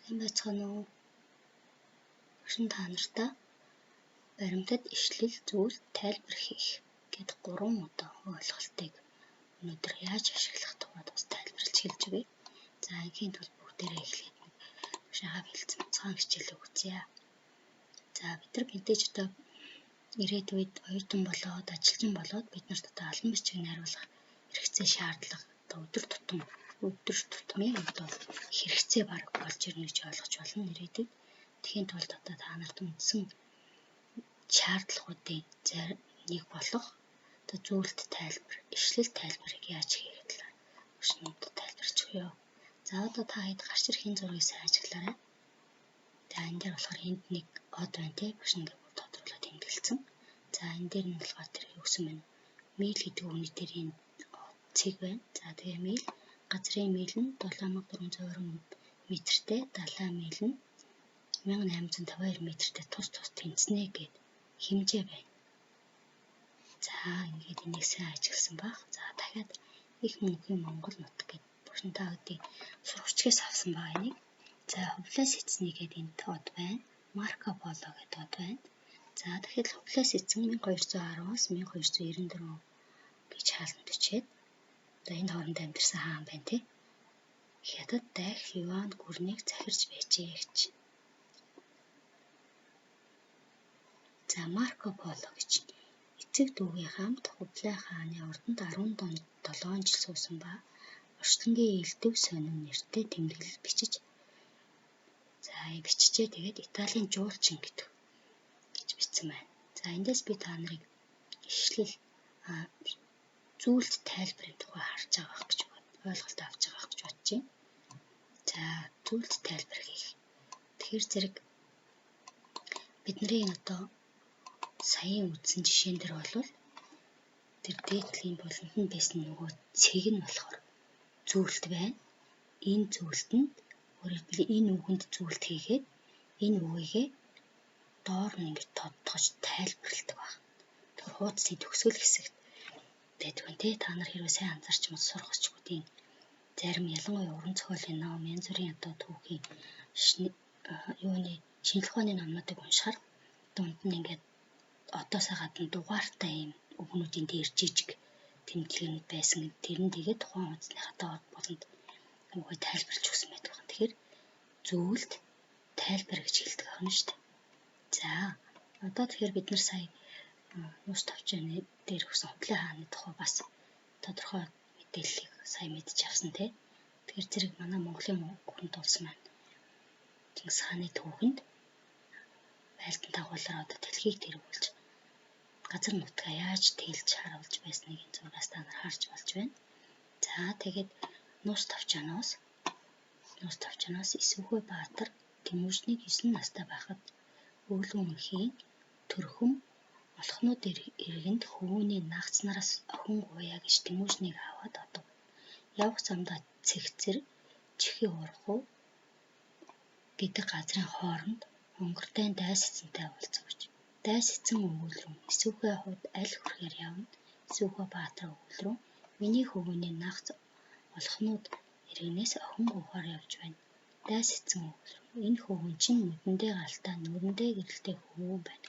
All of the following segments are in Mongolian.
Сайн байцгаана уу? Багш та нартай баримтат, ишлэл, зүйл, тайлбар хийх гэдэг гурван одоо ойлголтыг өнөөдөр яаж ашиглах тухайд бас тайлбарлаж хэлж өгье. За, ингийн тулд бүгдээрээ эхлээд нэг багшаагаа бэлдсэн бяцхан хичээлээ үзье. За, бид нар мэдээж одоо ирээдүйд оюутан болоод, ажилчин болоод бид нарт одоо албан бичиг найруулах хэрэгцээ, шаардлага одоо өдөр тутмын одоо хэрэгцээ баг болж ирнэ гэж ойлгож байна ирээдүйд. Тэгэхийн тулд одоо та нарт үндсэн шаардлагуудын нэг болох одоо зүйлт тайлбар, ишлэл тайлбарыг яаж хийх талаар багш нь тайлбарлаж өгье. За, одоо та хэд гарч ирэхийн зургийг сайн ажиглаарай. За, энэ дээр болохоор энд нэг од байна те, багш ингээд бүр тодруулаад тэмдэглэсэн. За, энэ дээр нь болохоор тэр юу гэсэн бэ? Мил гэдэг үгний дээр энэ цэг байна. За, тэгээ мил, газрын мил нь 7420 метртэй, далайн мил нь 1852 метртэй тус тус тэнцнэ гэд хэмжээ байна. За, ингээд энийг сайн ажигласан баг. За, дахиад их мөнхийн Монгол нутаг гэд багш та хэдийн сурагчгээс авсан байгаа энийг. За, Хувлаас эцний гэд энд од байна. Марко Поло гэд од байна. За, дахиад Хувлаас эцэн 1210-аас 1294 гэж хаалт бичээд одоо энэ хооронд амьдарсан хаан байна тий. Хятад дайх Юан гүрнийг захирч байжээ гэж. За, Марко Поло гэж эцэг дүүгийн хамт Хублай хааны ордонд 17 жил суусан ба Орчлонгийн элдв сонин нэртэй тэмдэглэл бичиж, за, бичжээ. Тэгээд Италийн жуулчин гэдэг гэж бичсэн байна. За, эндээс би та нарыг ишлэл, зүйлт тайлбарын тухай харж байгаа гэж ойлголт авч байгаа гэж бодож байна. За, зүйлт тайлбар хийх. Тэгэхээр зэрэг бидний одоо саяын үзсэн жишээн дээр бол тэр дээдлийн буланд нь байсан нөгөө цэг нь болохоор зүйлт байна. Энэ зүйлтэнд, өөрөөр хэлбэл, энэ үгэнд зүйлт хийгээд энэ үгийгээ доор нь ингэж тодтогч тайлбарладаг байна. Тэгэхээр хуудасны төгсгөл хэсэгт байдаг нь тий. Та нар хэрвээ сайн анзаарч юм сургагчдын зарим, ялангуяа уран зохиолын ном, янз бүрийн одоо түүхийн, юуны, шинжлэх ухааны номнуудыг уншихаар дунд нь ингээд одоосоо гадна дугаартай ийм үгнүүдийн дээр жижиг тэмдэглэнүүд байсан. Тэр нь тэгээд тухайн хуудасныхаа доод болонд үгээ тайлбарлаж өгсөн байдаг байна. Тэгэхээр зүйлд тайлбар гэж хэлдэг байна шүү дээ. За, одоо тэгэхээр бид нар сая нууц товчооны дээр өгсөн Хублай хааны тухай бас тодорхой мэдээллийг сая мэдчих авсан тий. Тэгэхээр зэрэг манай Монголын хүнд улс маань Чингис хааны түүхэнд байлдан дагуулаар одоо дэлхийг тэргүүлж, газар нутгаа яаж тэлж харуулж байсныг энэ зургаас та нар харж болж байна. За, тэгээд нууц товчооноос Эсвүхэ Баатар Тэмүүжнийг 9 настай байхад Өвлөн төрхөн Олхнууд иргэнд хөвүүний нагц нараас охин гуйя гэж Тэмүүжнийг аваад одов. Явах замдаа Цэгцэр, Чихээ урах гэдэг газрын хооронд Онгордайн дайс эзэнтэй уулзав. Дайс эзэн өвөл рүү Эсвүхэ худ аль хүрэхээр явна? Эсвүхэ Баатар өвөл рүү миний хөвүүний нагц Олхнууд иргэнээс охин гуйхаар явж байна. Дайс эзэн өвөл рүү энэ хөвүүн чинь нүдэндээ галтай, нүрэндээ гэрэлтэй хөвүүн байна.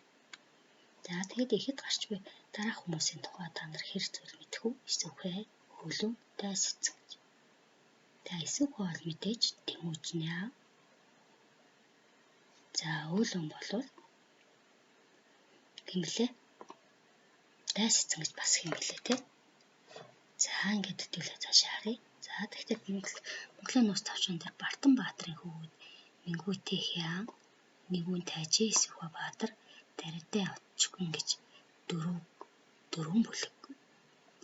За, тэгэд ихэд гарч буй дараах хүмүүсийн тухай та нар хэр зүйл мэдэх үү? Эсвүхэ, Өвлөн, дайс эзэн гэж. За, Эсвүхэ бол мэдээж Тэмүүжний аав. За, Өвлөн болвол хэн блэ? Дайс эзэн гэж бас хэн блэ те? За, ингээд хэдүүлээ цаашаа харъя. За, тэгэхээр Монголын нууц товчон дээр Бартан Баатрын хөвгүүд Мингүүтэй Хян, Нэгүн Тайжи, Эсвүхэ Баатар, Даридай Отчгүн гэж дөрвөн бүлэг,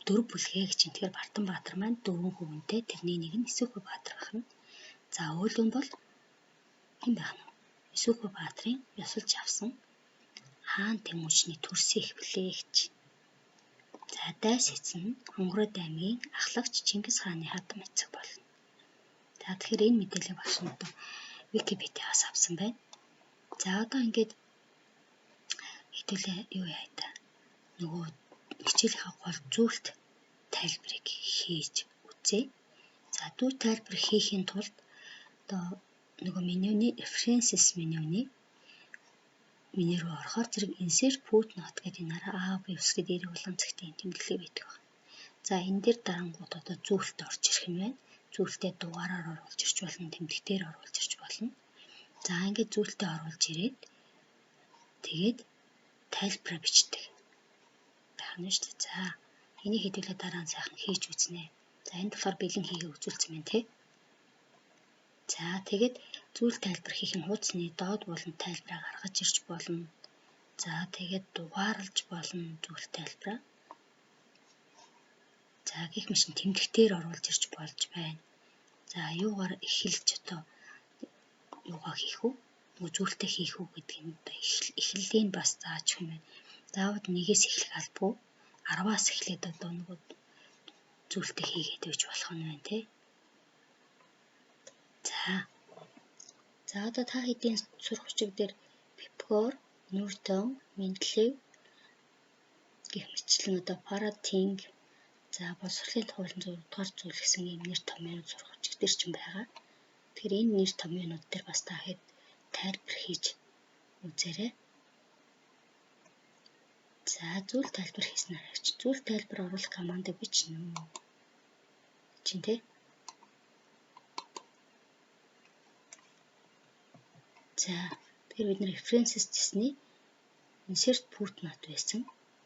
дөрв бүлгээ гэж. Тэгэхээр Бартан Баатар маань дөрвөн хөвгөнтэй, тэрний нэг нь Эсвүхэ Баатар байна. За, Өвлөн бол хэн байх нь? Эсвүхэ Баатрын ёсолж авсан хаан Тэмүүжний төрсөн их билээ гэж. За, дайс эзэн нь Хонгород аймгийн ахлагч Чингис хааны хадам эцэг болно. За, тэгэхээр энэ мэдээллийг багш нь одоо Википедиас авсан байна. За, одоо ингээд хэдүүлээ юу яа та, нөгөө хичээлийнхаа гол зүйлт тайлбарыг хийж үзье. За, дүү тайлбар хийхийн тулд одоо Нөгөө менюний references менюний меню руу орохоор зэрэг insert footnote гэдэг энэ хараа А, Б үсгээ дээр улаан цагтын юм тэмдэглэг байдаг байна. За, энэ дээр дарангууд одоо зүйлт орж ирэх юм байна. Зүйлтээ дугаараар оруулж ирч болно, тэмдэгтээр оруулж ирч болно. За, ингээд зүйлтээ оруулж ирээд тэгээд тайлбараа бичдэг байх нь шүү дээ. За, энийг хэдүүлээ дараа нь сайхан хийж үзнэ. За, энд болохоор бэлэн хийгээ үзүүлсэн байна тий. За, тэгээд зүйл тайлбар хийх нь хуудасны доод болон тайлбараа гаргаж ирж болно. За, тэгээд дугаарлаж болно зүйл тайлбараа. За, гэх мэт тэмдэгтээр оруулж ирж болж байна. За, юугаар эхэлж одоо юугаа хийх үү? Нөгөө зүйлтэй хийх үү гэдэг нь одоо эхлэлийн бас зааж юм байна. Заавал нэгээс эхлэх албагүй, 10-аас эхлээд одоо нөгөө зүйлтэй хийгээд байж болох нь байна тий. За. За, одоо та хэдийн сурах бичиг дээр Пифагор, Ньютон, Менделеев гэх мэтчлэн одоо Паратинг, за, боловсролын хуулийн 6 дугаар зүйл гэсэн ийм нэр томьёонууд сурах бичиг дээр ч байгаа. Тэгэхээр энэ нэр томьёонууд дээр бас та хэд тайлбар хийж үзээрэй. За, зүйл тайлбар хийсэн харагч зүйл тайлбар оруулах командыг бичнэ үү? Чинь тий. За, тэгэхээр бид нар references гэсний insert footnote байсан.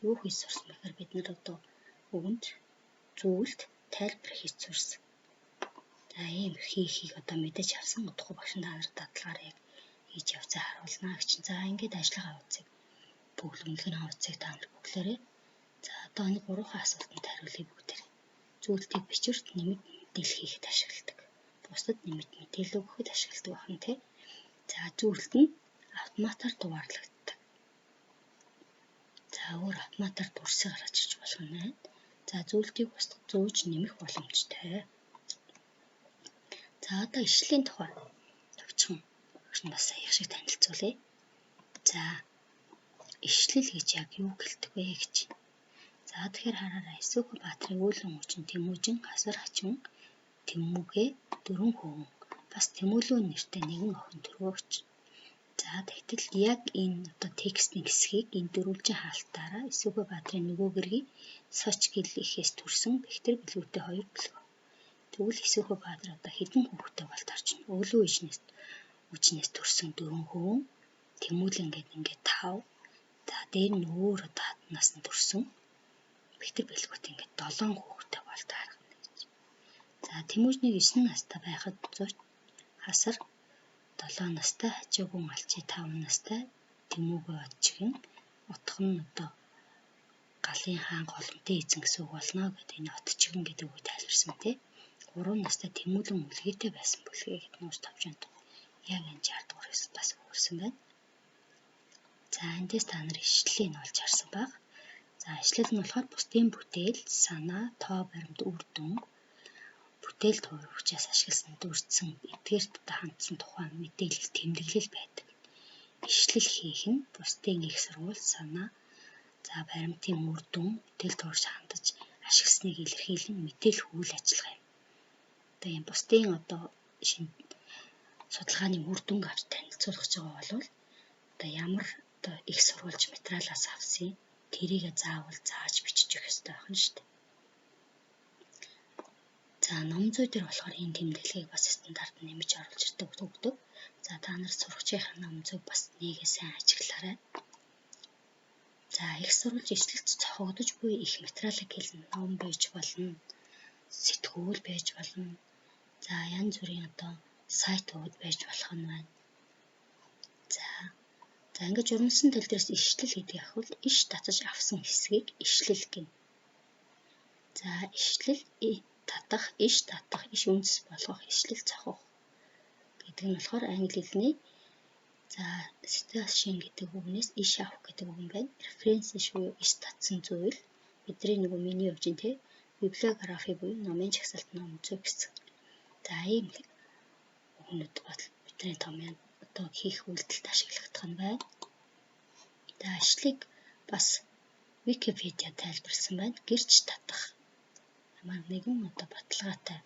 Юу хийж сурсан бэхээр бид нар одоо өгөнд зүйлд тайлбар хийж сурсан. За, ийм хийхийг одоо мэдээж авсан. Удахгүй багш та нарт дадлагаар яг хийж явцаа харуулна гэж. За, ингээд ажлынхаа хуудсыг бөглөмлөгийн хуудсыг та нар бөглөөрэй. За, одоо энэ гурван асуултанд хариулъя бүгдээр. Зүйлтийг бичвэрт нэмэлт мэдээлэл хийхэд ашигладаг. Бусдад нэмэлт мэдээлэл өгөхөд ашигладаг байна тий. За, зүйлт нь автоматар дугаарлагддаг. За, өөр автоматар дүрсийг гаргаж иж болох нь байна. За, зүйлтийг бусдад зөөж нэмэх боломжтой. За, одоо ишлийн тухай товчхон багш нь бас саях шиг танилцуулъя. За, ишлэл гэж яг юу гэлдэг вэ гэж. За, тэгэхээр хараарай. Эсүүхэн Баатрын үүлэн уучин Тэмүүжин хасар хачин Тэмүүгээ дөрвөн хөвөн бас Тэмүүлүү нэртэй нэгэн охин төрвөгч. За, тэгтэл яг энэ одоо текстийн хэсгийг энэ дөрвөлжин хаалтаараа Эсүүхэ Баатрын нөгөө гэргийн Сочгил ихээс төрсэн Бэхтэр бэлгүүтэй хоёр бэлгөө. Тэгвэл Эсүүхэ Баатар одоо хэдэн хүүхэдтэй бол таарч байна. Өлөө ээжнээс төрсэн дөрвөн хөвөн Тэмүүлэн гэдэг ингээд 5. За, дээр нь өөр одоо хатнаас нь төрсэн Бэхтэр бэлгүүт ингээд 7 хүүхэдтэй бол таарна гэж. За, Тэмүүлнийг 9 настай байхад зуч хасар 7 настай, хажуугүн алчи 5 настай Тэмүүгээ отчигэн утга нь одоо галын хаан голомтын эзэн гэсэн үг болно гэдэг энэ отчигэн гэдэг үгийг тайлбарсан тий. 3 настай Тэмүүлэн үлгээтэй байсан бүлгээ гэдэг нууц товчонд яг энэ 60 дугаар хэсэгт бас өгсөн байна. За, эндээс та нар ишлэлийг нь олж харсан баг. За, ишлэл нь болохоор бусдын бүтээл, санаа, тоо баримт, үр дүн, бүтээл туурвчаас ашигласан дүрцэн эдгээрт одоо хандсан тухайн мэдээлэл тэмдэглэл байдаг. Ишлэл хийх нь бусдын их сургууль, санаа, за, баримтын үр дүн, бүтээл туурч хандаж ашигласныг илэрхийлэн мэдээлэх үйл ажиллагаа юм. Одоо ийм бусдын одоо шинэ судалгааны үр дүнг авч танилцуулах гэж байгаа бол одоо ямар одоо их сурвалж материалаас авсан тэрийг заавал зааж бичиж өгөх ёстой байх нь шүү дээ. За, ном зүй дээр болохоор энэ тэмдэглэгийг бас стандарт нэмж оруулж ирдэг өгдөг. За, та нар сурагчийнхаа ном зүйг бас нэгээ сайн ажиглаарай. За, их сурвалж ишлэлд цохогдож буй их материалыг хэлнэ. Ном байж болно, сэтгүүл байж болно. За, янз бүрийн одоо сайтууд байж болох нь байна. За, за, ингээд журмалсан тал дээрээс ишлэл гэдэг яг бол иш татаж авсан хэсгийг ишлэл гэнэ. За, ишлэл татах, иш татах, иш үндэс болгох, ишлэл цохох гэдэг нь болохоор англи хэлний за citation гэдэг үгнээс иш авах гэдэг үг юм байна. Reference буюу иш татсан зүйл бидний нөгөө меню явж гин те библиографи буюу номын жагсаалт, ном зүй гэсэн. За, ийм үгнүүд бол бидний томьёо одоо хийх үйлдэлд ашиглагдах нь байна. За, ишлийг бас Википедиа тайлбарласан байна. Гэрч татах ямар нэгэн одоо баталгаатай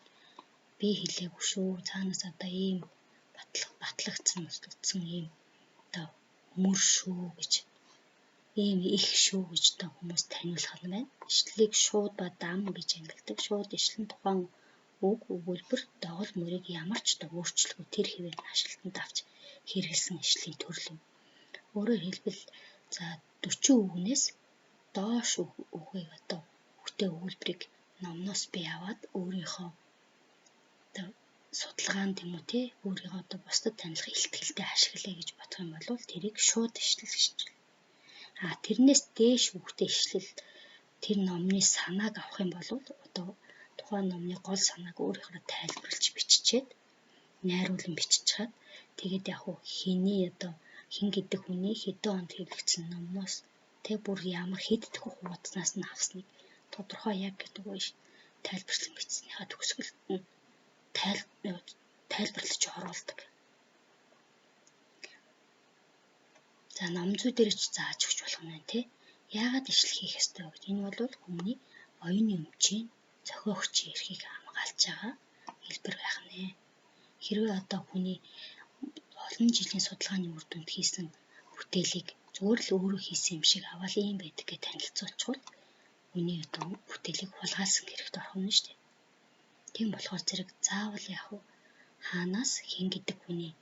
би хэлээгүй шүү. Цаанаас одоо ийм Батлагдсан, услагдсан ийм одоо мөр шүү гэж, ийм их шүү гэж одоо хүмүүс таниулах нь байна. Ишлэлийг шууд ба дам гэж ангилдаг. Шууд ишлэн тухайн үг, өгүүлбэр, догол мөрийг ямар ч одоо өөрчлөлгүй тэр хэвээр ашиглалтанд авч хэрэглэсэн ишлэлийн төрөл юм. Өөрөөр хэлбэл, за, 40 үгнээс доош үгийг, одоо үгтэй өгүүлбэрийг номноос би аваад өөрийнхөө одоо судалгаанд юм уу, те, өөрийнхөө одоо бусдад танилцах ихтгэлтэй ашиглая гэж бодох юм бол тэрийг шууд ишлэл гэж байна. А тэрнээс дээш үгтэй ишлэл тэр номны санааг авах юм бол одоо тухайн номны гол санааг өөрийнхөө тайлбарлаж биччихээд, найруулан бичиж чаад, тэгээд яг хуу хэний одоо хэн гэдэг хүний хэдэн онд хэвлэгдсэн номноос тэг бүр ямар хэд дэх хуудаснаас нь авсныг тодорхой яг гэдэг үе тайлбарлан бичснийхаа төгсгөлд нь тайлбарлаж оруулдаг. За, ном зүй дээр ч зааж өгч болох юм байна, те. Яагаад ишлэл хийх ёстой вэ гэж. Энэ бол хүмүүний оюуны өмчийн зохиогчийн эрхийг хамгаалж байгаа хэлбэр байх нэ. Хэрвээ одоо хүний олон жилийн судалгааны үр дүнд хийсэн бүтээлийг зүгээр л өөрөө хийсэн юм шиг аваад ийм байдаг гэж танилцуулчихвал хүний одоо бүтээлийг хулгайлсан хэрэгт орох нь шүү дээ. Тийм болохоор зэрэг заавал яг хаанаас хэн гэдэг хүний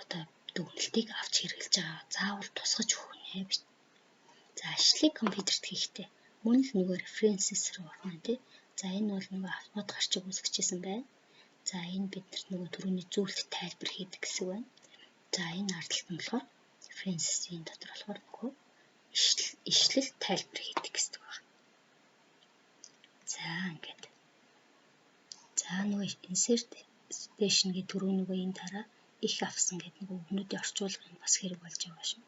одоо дүгнэлтийг авч хэрэглэж байгаа заавал тусгаж өгөх нэ. За, ишлэлийг компьютерт хийхдээ мөн л нөгөө references руу орно, тий. За, энэ бол нөгөө автомат гарчиг үүсгэжсэн байна. За, энэ биднэрт нөгөө түрүүний зүйлт тайлбар хийдэг хэсэг байна. За, энэ ардталт нь болохоор references-ийн дотор болохоор нөгөө ишлэл тайлбар хийдэг хэсэг байна. За, ингээд. За, нөгөө insert citation гэдэг түрүү нөгөө энэ дараа их авсан гэдэг нөгөө үгнүүдийн орчуулгын бас хэрэг болж байгаа шүү.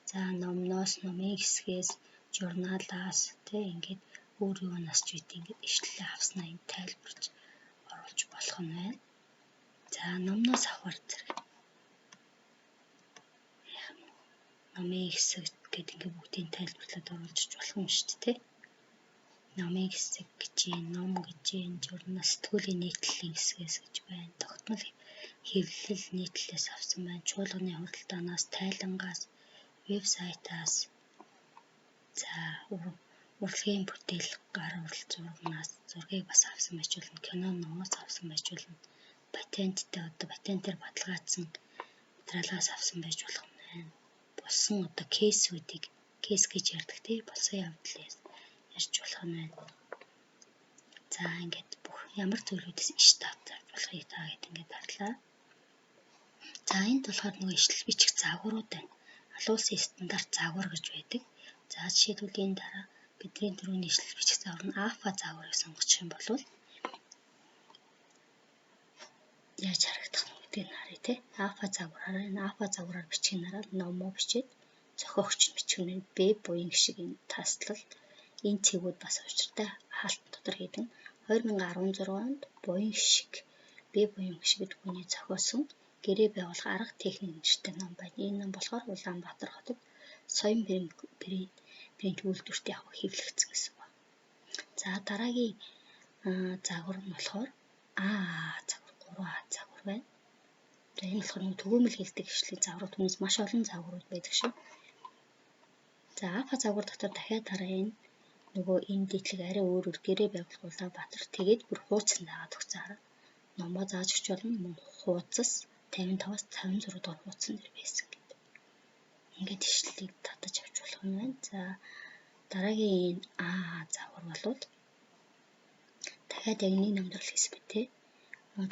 За, номноос, номын хэсгээс, журналаас, тэ, ингээд өөр юунаас ч үгүй ингээд ишлэлээ авснаа энд тайлбарч оруулж болох нь байна. За, номноос авахар зэрэг номын хэсэг гэдэг ингээд бүгдийг тайлбарлаад оруулж болох юм шүү дээ, тэ. Номын хэсэг гэж, ном гэж, журнал, сэтгүүлийн нийтлэлийн хэсгээс гэж байна. Тогтмол хэвлэл нийтлэлээс авсан байна. Чуулганы худалдаанаас, тайлангаас, вебсайтаас, за, урлагийн бүтээл, гар урал зурагнаас, зургийг бас авсан байж болно. Кино номоос авсан байж болно. Патенттэй, одоо патентээр баталгаажсан материалаас авсан байж болох юм байна. Болсон одоо case үүдийг, case гэж ярьдаг, тий, болсон явдлаас ярьж болох юм байна. За, ингээд бүх ямар зүйлүүдээс иш тавьж болохыг та хэд ингээд харлаа. За, энд болохоор нөгөө ишлэл бичих загварууд байна. Олон улсын стандарт загвар гэж байдаг. За, жишээлбэл, энэ дараа бидний түрүүний ишлэл бичих загвар нь АФА загварыг сонгочих юм бол яаж харагдах нь гэдгийг харъя, те. АФА загвараар, энэ АФА загвараар бичих нь хараад номоо бичээд зохиогч нь бичих нь Б буян шиг энэ таслал энэ цэгүүд бас учиртай хаалт дотор хийдэг. 2016 онд буян шиг Б буян шиг гэдэг хүний зохиосон гэрээ байгуулах арга техник нэртэй ном байна. Энэ ном болохоор Улаанбаатар хотод Соён принт үйлдвэрт яг хэвлэгдсэн гэсэн үг. За, дараагийн загвар нь болохоор А загвар, 3А загвар байна. За, энэ болохоор нэг төгөөмөл хэлдэг ишлэлийн загвар, түүнээс маш олон загварууд байдаг шүү. За, АФА загвар дотор дахиад хараа, энэ нөгөө энэ дийтлэг арай өөр өөр гэрээ байгуулах Улаанбаатар тэгээд бүр хуудсан дагаад өгсөн хараа. Номоо зааж өгч болно, мөн хуудас 55-аас 56 дугаар хуудсан дээр байсан гэдэг. Ингээд ишлэлийг татаж авч болох юм байна. За, дараагийн энэ А загвар болвол дахиад яг нэг номдрол хийсэн бай, тээ.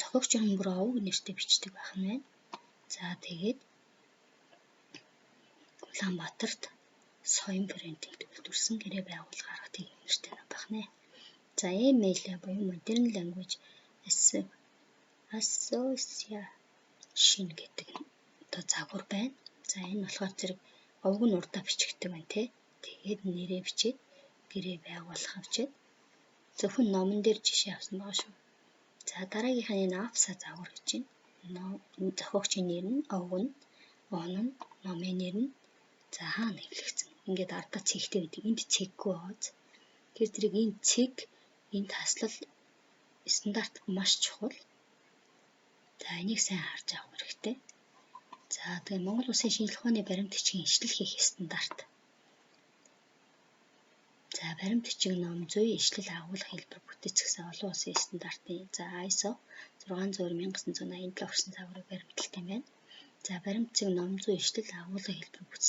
Зохиогчийн бүр овг нэртэй бичдэг байх нь байна. За, тэгээд Улаанбаатарт Соён принтинг үйлдвэрлэсэн гэрээ байгуулах арга техник нэртэй ном байх нэ. За, ML буюу Modern Language Association гэдэг одоо загвар байна. За, энэ болохоор зэрэг овг нь урдаа бичигддэг байна, те. Тэгээд нэрээ бичээд гэрээ байгуулах авчиад зөвхөн номон дээр жишээ авсан байгаа шүү. За, дараагийнх нь энэ АФСА загвар гэж байна. Зохиогчийн нэр нь, овг нь, он нь, номын нэр нь, за, хаана хэвлэгдсэн. Ингээд ардаа цэгтэй байдаг. Энд цэггүй байгааз. Тэр зэрэг энэ цэг, энэ таслал стандарт маш чухал. За энийг сайн харж авах хэрэгтэй. За тэгээ Монгол Улсын шинжлэх ухааны баримт бичгийн ишлэл хийх стандарт. За баримт бичиг ном зүй ишлэл агуулах хэлбэр бүтэц гэсэн олон улсын стандартын за ISO 600 1987 гэсэн загварыг баримталт юм байна. За баримт бичиг ном зүй ишлэл агуулах хэлбэр бүтэц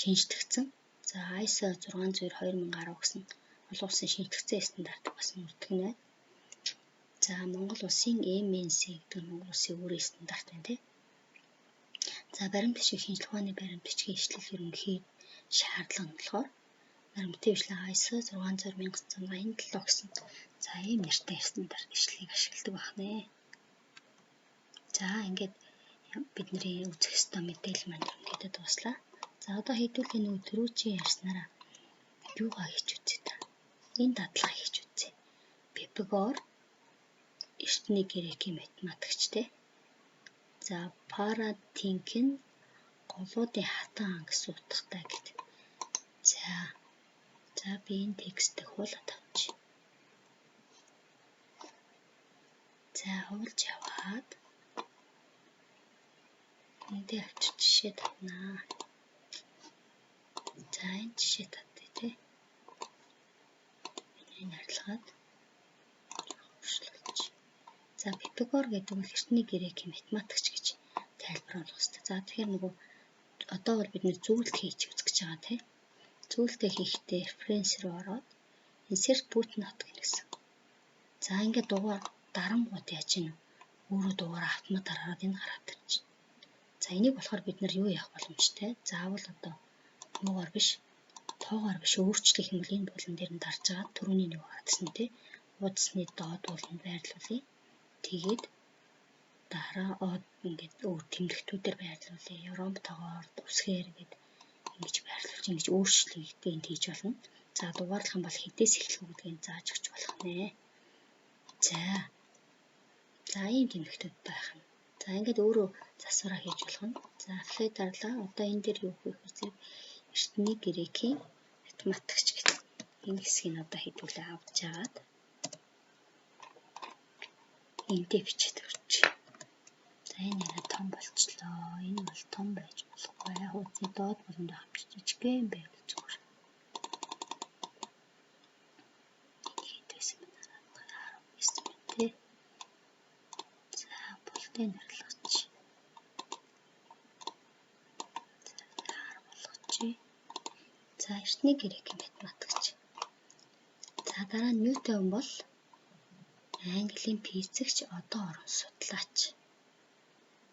шинжлэгдсэн. За ISO 600 2010 гэсэн олон улсын шинжлэгдсэн стандарт бас мөрдөх нь байна. За Монгол улсын MNC гэдэг нь Монгол улсын өөрийн стандарт байна тий. За баримт бичиг шинжлэх ухааны баримт бичгийн ишлэл ерөнхий шаардлага нь болохоор норматив ишлэл ISO 600 1987 гэсэн за ийм нэртэй стандарт ишлэлийг ашигладаг байна. За ингээд бидний үзэх ёстой мэдээлэл маань ерөнхийдөө дууслаа. За одоо хэдүүлээ нөгөө түрүүчийн ярьснараа юугаа хийж үзье та. Энэ дадлага хийж үзье. Пифагор эртний грекийн математикч те. За Паратинк нь голуудын хатан хаан гэсэн утгатай гэдэг. За за би энэ текстийг хуулаад авчих. За хуулж аваад энд дээр авчир жишээ татнаа. За энэ жишээ татъя те. Энэ арилгаад өөрчлөлт. За Пифагор гэдэг нь эртний грекийн математикч гэж тайлбар болгох хэрэгтэй. За тэгэхээр нөгөө одоо бол бид нэр зөвлөлт хийж үзэх гэж байгаа тийм. Зөвлөлтөө хийхдээ reference руу ороод insert footnote гэсэн. За ингээд дугаар дарангууд яаж ийн өөрөө дугаар автоматар хараад энэ гараад ирж байна. За энийг болохоор бид нар юу яах боломжтой? Заавал одоо юугаар биш, тоогоор биш өөрчлөх юм бол энэ булан дээр нь дарж байгаа түрүүний нэг гараад тий. Хуудасны доод буланд байрлуулъя. Тэгээд дараа од ингээд өөр тэмдэгтүүдээр байрлуулъя. Ромб тоогоор үсгээр ингээд ингэж байрлуулж ингэж өөрчлөлтийг энд хийж болно. За дугаарлах юм бол хэдээс эхлэх үү гэдгийг зааж өгч болох нэ. За. За ийм тэмдэгтүүд байх нь. За ингээд өөрөө засвараа хийж болох нь. За apply дарлаа. Одоо энэ дээр юу хийх вэ? Эртний грекийн математикч гэдэг. Энэ хэсгийг одоо хэдүүлээ авч жагаад энтэй бичээд өгч. За энэ арай том болчлоо. Энэ бол том байж болохгүй. Хуудасны доод буланд авч жижигхэн байвал зүгээр. Хэд байсан бэ? 19 байна тий. За болтыг нэрлэгч. За хар болгочих. За эртний грекийн математикч. За дараа нь Ньютон бол Английн физикч одоо орон судлаач.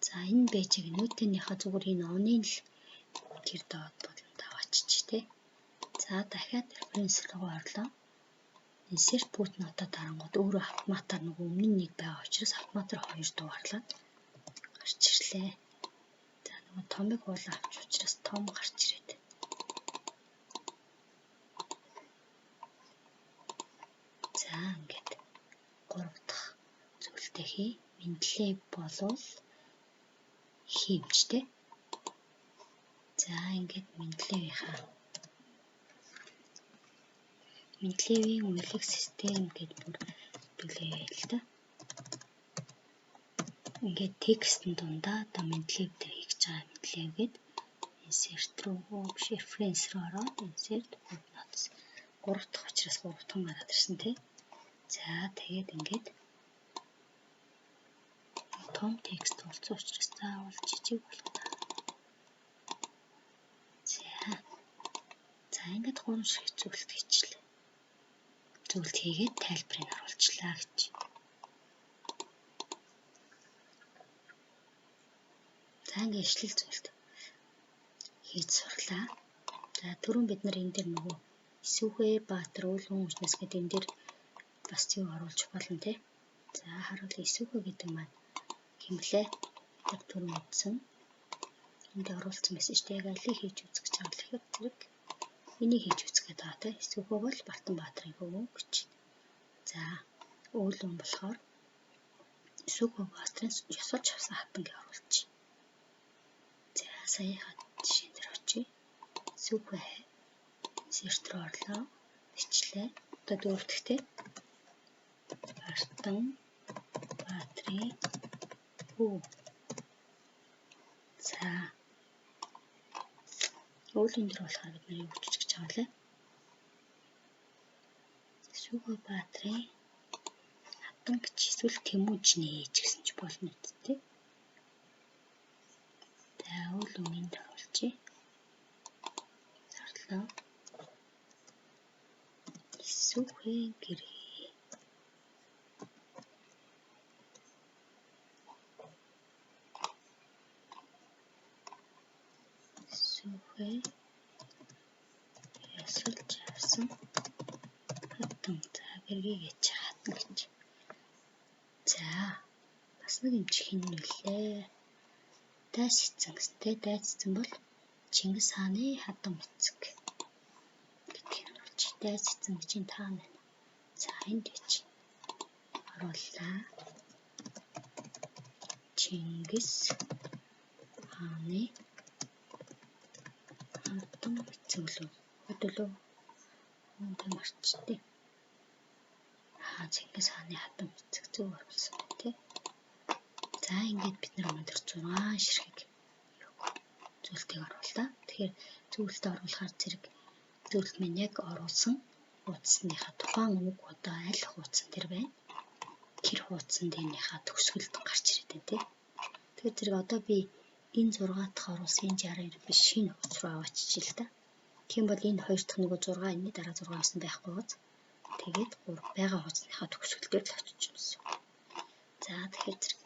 За энэ бэжиг Ньютоныхаа зүгээр энэ оны л гэр доод болонд авааччих тий. За дахиад reference руу орлоо. Insert footnote дарангууд өөрөө автоматар нөгөө өмнө нь нэг байгаа учраас автоматар хоёр дугаарлаад гарч ирлээ. За нөгөө томыг уулаа авч учраас том гарч ирээд. За ингээд гурав дахь зүйлтэй хий. Менделеев болвол хиймчтэй. За ингээд Менделеевийнхаа Менделеевийн үеийн систем гэдэг бүр төлөө л да. Ингээд текстэн дундаа одоо Менделеев дээр хийж байгаа Менделеев гээд insert руу биш reference руу ороод insert footnotes гурав дахь учраас гурав дахь гараад ирсэн тий. За тэгээд ингээд том текст болсон учраас заавал жижиг болгоно. За. За ингээд гурван шиг зөвлөлт хийчлээ. Зөвлөлт хийгээд тайлбарыг оруулчлаа гэж. За ингээд ишлэл зөвлөлт хийж сурлаа. За түрүүн бид нар энэ дээр нөгөө Исүүхэ Баатар үл хүн хүчнэс гэдэг энэ дээр бас юу оруулж болно те. За харуул Исүүхэ гэдэг маань хэмлээ. Тэр түрүүн үзсэн. Энд оруулсан байсан шүү дээ. Яг алийг хийж үзэх гэж байгаа гэхээр зэрэг энийг хийж үзэх гэдэг байгаа те. Исүүхэ бол Бартан Баатрын хөвөө гэж. За үл хүн болохоор Исүүхэ Баатрын ёсолж авсан хатан гэж оруулчих. За саяхаа жишээн дээр очие. Исүүхэ insert руу орлоо. Бичлээ. Одоо дөрөвдөгтэй Бартан Баатрын Хүү. За. Үйл өндөр болохоор бид нар юу гэж гэж байгаа вэ? Сүхбаатарын хатан гэж эсвэл Тэмүүжнэ ч гэсэн ч болно үсттэй. За үйл үгэнд оруулъя. Зарлаа. Сүхээ гэрээ. Сүхээ ясалж авсан хатан. За гэргийг яч хатан гэж. За бас нэг юм чихэн нөлөө. Дайс эцэн гэсэн тэ дайс эцэн бол Чингис хааны хатан эцэг гэдгийг оруулж. Дайс эцэн гэж энэ таана байна. За энд яч орууллаа. Чингис хааны хатан эцэг лөө. Хөдөлөө. Өндөр марчтэй. Аа Чингис хааны хатан эцэг зөв оруулсан тий. За ингээд бид нар өнөөдөр 6 ширхэг зүйлтийг орууллаа. Тэгэхээр зүйлтээ оруулахаар зэрэг зүйлт минь яг оруулсан хуудасныхаа тухайн үг одоо аль хуудсан дээр байна. Тэр хуудсан дээрнийхаа төгсгөлд гарч ирээд байна тий. Тэгэхээр зэрэг одоо би энэ 6 дахь оруулсан энэ 62 би шинэ хуудас руу аваачиж л та. Тийм бол энэ хоёр дахь нөгөө 6 энэний дараа 6 байсан байхгүй гоц. Тэгээд 3 байгаа хуудасныхаа төгсгөл дээр л очиж гэсэн. За тэгэхээр зэрэг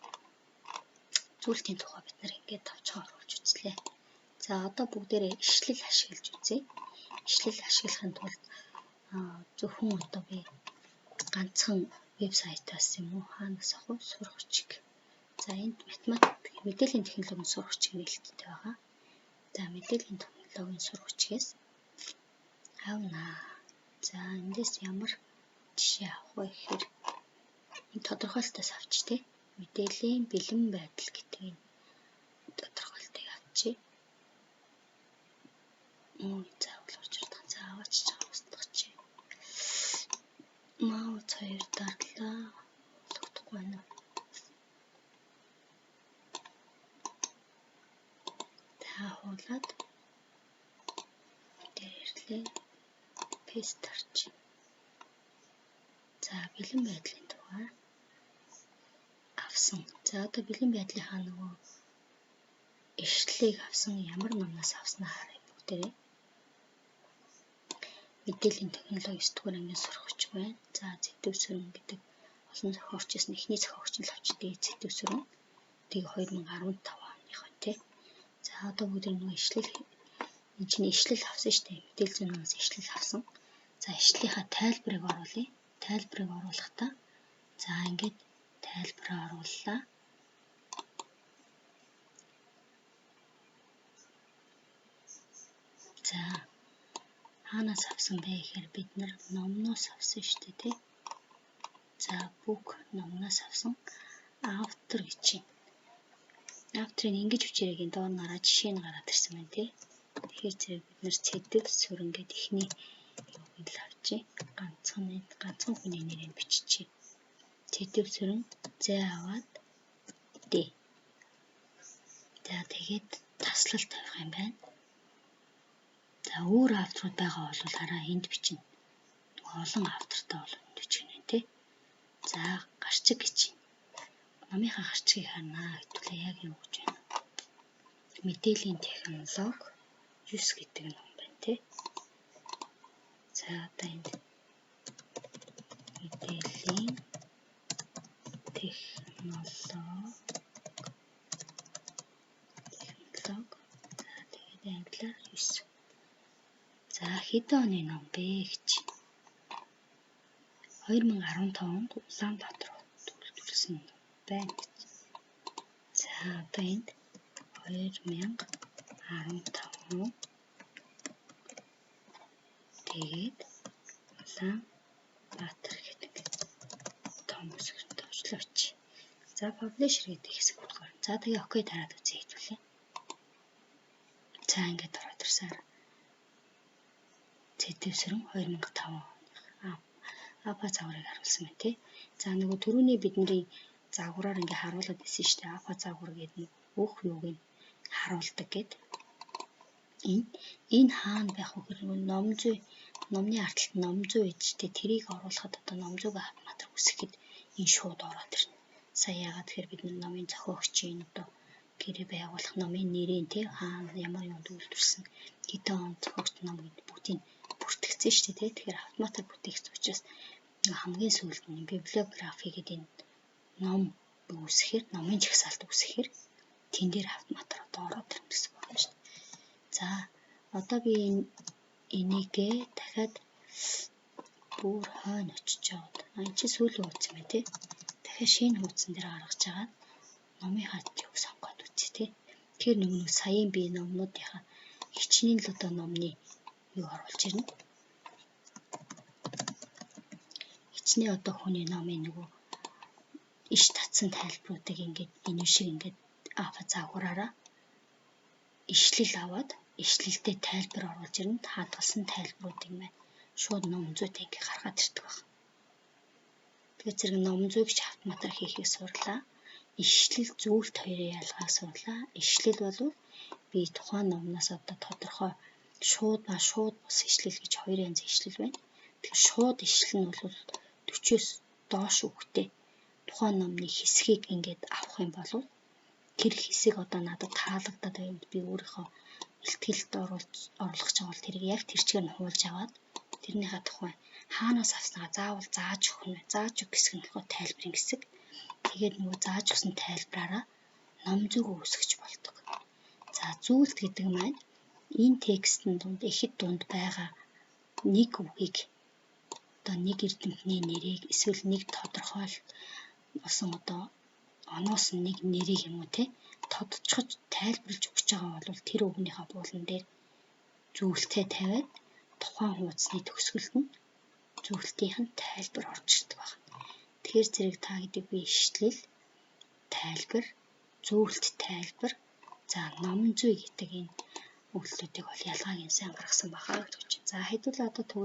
зүйлтийн тухай бид нар ингээд товчхон оруулж үзлээ. За одоо бүгдээрээ ишлэл ашиглаж үзье. Ишлэл ашиглахын тулд зөвхөн одоо би ганцхан вебсайтаас юм уу хаанаас авах вэ? Сурах хүчиг. За энд математик мэдээллийн технологийн сурах хүчиг нээлттэй байгаа. За мэдээллийн технологийн сурах хүчгээс авнаа. За эндээс ямар жишээ авах вэ гэхээр энэ тодорхойлолтоос авч тэ. Мэдээллийн бэлэн байдал гэдэг энэ тодорхойлолтыг авчи. Заавал орж ирдэг. За аваачиж байгаа устгах чи. Маус хоёр дарлаа. Логдохгүй байна. За хуулаад дээр ирлээ. Пест орч. За бэлэн байдлын тухай авсан. За одоо бэлэн байдлынхаа нөгөө ишлэлийг авсан ямар номноос авснаа харъя бүгдээрээ. Мэдээллийн технологи 9 дугаар ангийн сурагч байна. За Зэдэв сүрэн гэдэг олон зохиогчээс эхний зохиогч нь л авчдээ Зэдэв сүрэн. Тэгээ 2015 оных байна тий. За одоо бүгд нөгөө ишлэл энэ чинь ишлэл авсан шүү дээ. Мэдээлэл зүйн номоос ишлэл авсан. За ишлэлийнхаа тайлбарыг оруулъя. Тайлбарыг оруулахдаа за ингээд тайлбараа орууллаа. За хаанаас авсан бэ гэхээр бид нар номноос авсан шүү дээ тий. За book номноос авсан автор гэж байна. Авторыг ингэж бичээрэй доор нараа жишээ нь гараад ирсэн байна тий. Тэгэхээр зэрэг бид нар Цэдэв сүрэн гэдэг эхний юуг л авчи. Ганцхан хүний нэрийг биччихье. Цэдэв сүрэн зэ аваад Д. За тэгээд таслал тавих юм байна. За өөр авторууд байгаа бол хараа энд бичнэ. Олон автортай бол энд бичих нэ тий. За гарчиг гэж. Номынхаа гарчгийг харнаа хэвтүүлээ яг юу гэж байна. Мэдээллийн технологи 9 гэдэг ном байна тий. За одоо энд мэдээллийн технологи за тэгээд англиар 9. За хэдэн оны ном бэ гэж. 2015 онд Улаанбаатар хотод үйлдвэрлэсэн байна гэж. За одоо энд 2015 тэгээд Улаанбаатар гэдэг том үсгээр товчлооч. За publisher гэдэг хэсэг болохоор. За тэгээ окей дараад үзье хэвлээ. За ингээд ороод ирсэн. Цэдэв сүрэн 2005 оны Апа загварыг харуулсан байна тий. За нөгөө түрүүний бидний Загвараар ингээ харуулад ирсэн шүү дээ. Алфа загвар гэдэг нь бүх юуг нь харуулдаг гэд. Энэ хаана байх вэ гэхээр ном зүй, номны арталт ном зүй гэж дээ. Тэрийг оруулахад одоо ном зүйг автоматар үүсгэхэд энэ шууд ороод ирнэ. Сая яагаад тэгэхээр бид нар номын зохиогчийн одоо гэрээ байгуулах номын нэрийг те хаана ямар юунд үйлдвэрлэсэн, хэдэн он зохиогдсон ном гэдэг бүгдийг бүртгэгдсэн шүү дээ. Тэгэхээр автоматар бүтээгдсэн учраас хамгийн сүүлд нь bibliography гэдэг энэ ном үүсгэхээр, номын жагсаалт үүсгэхээр тэн дээр автоматар одоо ороод ирнэ гэсэн үг байна шүү дээ. За, одоо би энэ энийгээ дахиад бүр хойно очиж яваад, а энэ чинь сүүлийн хуудас юм байна тий. Дахиад шинэ хуудсан дээр гаргаж агаад номынхаа юг сонгоод үзье тий. Тэгэхээр нөгөө саяын би номнуудынхаа хичнээн л одоо номны юу оруулж ирнэ. Хичнээн одоо хүний номын нөгөө иш татсан тайлбаруудыг ингээд энэ шиг ингээд алфа загвараараа ишлэл аваад ишлэлдээ тайлбар оруулж ирнэ. Хадгалсан тайлбаруудыг маань шууд ном зүйтэй ингээ гаргаад ирдэг байна. Тэгэхээр зэрэг ном зүйг ч автоматар хийхийг сурлаа. Ишлэл, зүйлт хоёрын ялгааг сурлаа. Ишлэл бол би тухайн номноос одоо тодорхой шууд ба шууд бус ишлэл гэж хоёр янзын ишлэл байна. Тэгэхээр шууд ишлэл нь бол 40-оос доош үгтэй тухайн номны хэсгийг ингээд авах юм бол тэр хэсэг одоо надад таалагдаад байвал би өөрийнхөө илтгэлд оруулах гэж байгаа бол тэрийг яг тэр чигээр нь хуулж аваад тэрнийхээ тухай хаанаас авснаа заавал зааж өгөх нь зааж өгөх хэсэг нь болохоор тайлбарын хэсэг. Тэгээд нөгөө зааж өгсөн тайлбараараа ном зүгөө үүсгэж болдог. За, зүйлт гэдэг маань энэ текстэн дунд ихэд дунд байгаа нэг үгийг одоо нэг эрдэмтний нэрийг эсвэл нэг тодорхойл болсон одоо оноос нэг нэрийг юм уу те тодцохож тайлбарлаж өгч байгаа бол тэр үгнийхээ буулан дээр зүйлтэй тавиад тухайн хуудасны төгсгөлд нь зүйлтийнх нь тайлбар орж ирдэг байна. Тэгэхээр зэрэг та гэдэг би ишлэл, тайлбар, зүйлт тайлбар, за ном зүй гэдэг энэ өгүүлбэрүүдийг бол ялгааг нь сайн гаргасан бахаа гэж. За, хэдүүлээ одоо тэгвэл